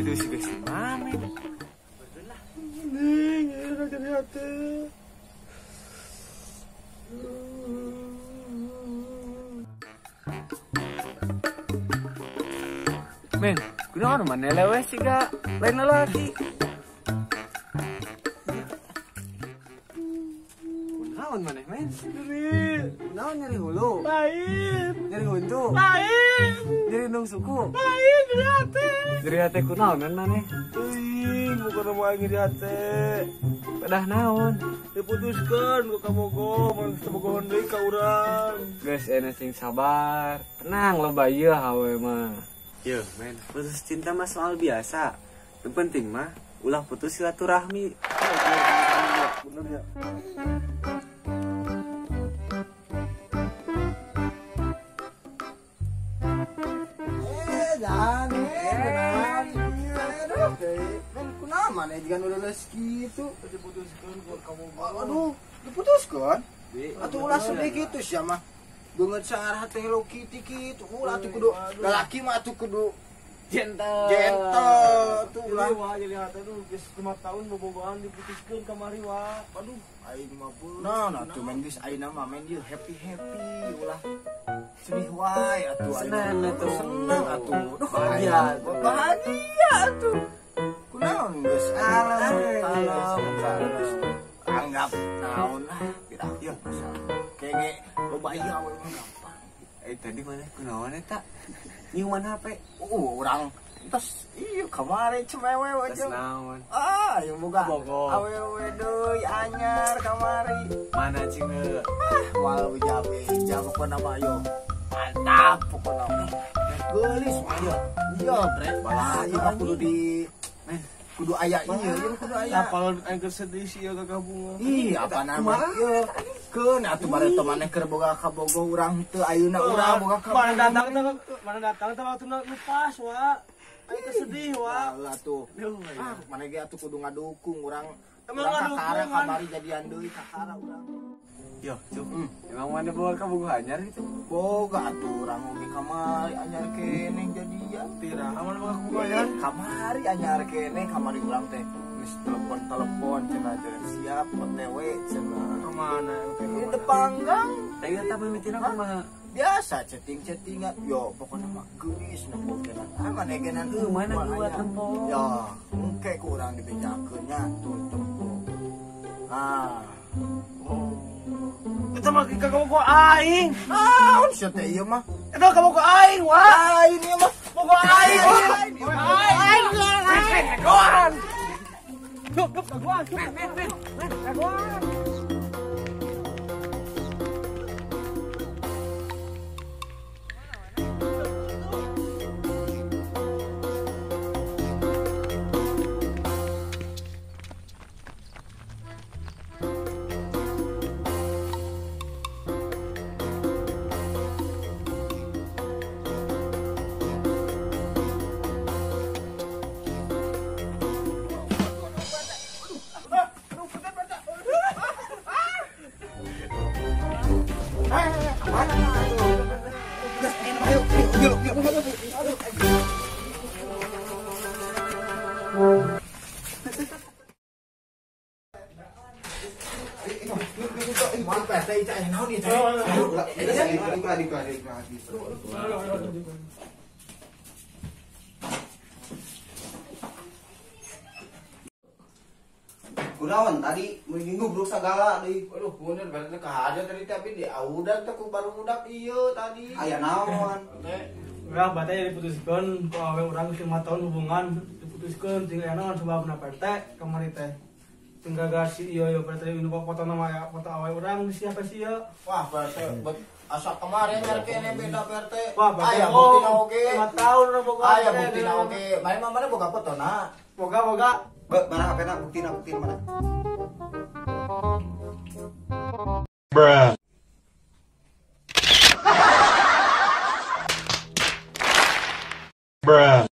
Itu si guys Mamen. Ning, nyeri hati. Men, kunaon maneh leweh siga lain lalaki. Kunaon maneh men? Nyeri. Kunaon nyeri hulu? Lain. Nyeri huntu? Lain. Nyeri indung suku? Lain, nyeri hati. Nyeri hati kunaon maneh? Teuing, bukan mau aing nyeri hati. Pedah naon? Diputuskeun ku kabogoh, mun kabogohon deui ka urang. Geus enak sing sabar. Tenang loba ieu hawe mah. Yo, men, putus cinta mah soal biasa. Yang penting mah ulah putus silaturahmi. Bener ya. Jangan, men, kunaon maneh jiga nu leuleus kitu? Diputuskeun ku kabogoh. Aduh, diputuskeun? Atuh ulah sedih kitu sia mah. Banget searah teh Hello Kitty kitu. Ulah atuh kudu lalaki mah atuh kudu gentle. Gentle tuh ulah. Wah, jadi hati tuh geus 5 tahun bobogohan diputuskeun kamari wa. Aduh, aing mah pun. Nah, atuh men geus ayeuna mah men ieu happy-happy ulah. Sedih wae atuh senang atuh. Senang atuh. Duh, bahagia. Bahagia atuh. Kunaon geus alam alam. Anggap naon lah pirah ieu masalah. Kenge loba ieu awewe mah gampang. Tadi mana kunaon eta? Nyiuman HP. Urang tos ieu kamari cemewe we Tos naon? Ah, ieu boga awewe deui anyar kamari. Mana cing heuh? Ah, moal beja-beja pokona mah yo. Mantap pokona mah. Geulis mah ieu. Iya, bre. Ah, ieu mah kudu di men kudu aya ieu, kudu aya. Apal aing keur sedih sih ieu gabungan. Ih, apa nama ieu? Keun atuh bareto maneh keur boga kabogoh urang teu ayeuna urang boga kabogoh. Mana datang teh waktuna nu pas wa. Aing keur sedih wa. Lah atuh. Ah, maneh ge atuh kudu ngadukung urang. Emang kakara kamari jadian deui kakara urang. Yo, Cuk. Emang mana boga kabogoh anyar gitu? Boga atuh urang oge kamari anyar keneh jadian. Tira, aman boga kabogoh anyar? Kamari anyar keneh, kamari urang teh geus telepon-telepon cenah jeung siap OTW cenah. Ka mana? Di Depanggang. Teh eta mimitina kumaha? Biasa chatting-chattingan. Yo, pokona mah geulis nempo genan. Ah, maneh genan heuh mana kuat nempo. Ya, engke ku urang dibejakeun nya tuh tempo. Ah. Oh. Eta mah kabogoh aing. Naon sia teh ieu mah? Eta kabogoh aing, wa. Lain ieu mah. Bogoh aing. Aing. Kagoan. Dup, dup kagoan. Men, men, men, kagoan. Kunaon tadi ngubruk sagala deui. Aduh, bener berarti kahaja tadi tapi di audan teh ku barudak ieu tadi. Aya naon? Urang bate diputuskeun ku awe urang 5 tahun hubungan diputuskeun jeung aya naon sababna Pak RT kamari teh. Tinggal gasi ieu ieu Pak RT nu foto nama aya foto awe urang siapa sih ieu? Wah, Pak RT asa kemarin kene beda Pak RT. Aya buktina oge. 5 tahun urang boga. Aya buktina oge. Mane mah mana boga fotona? Boga boga. Be, mana HP-na buktina mana? Bruh. Bruh.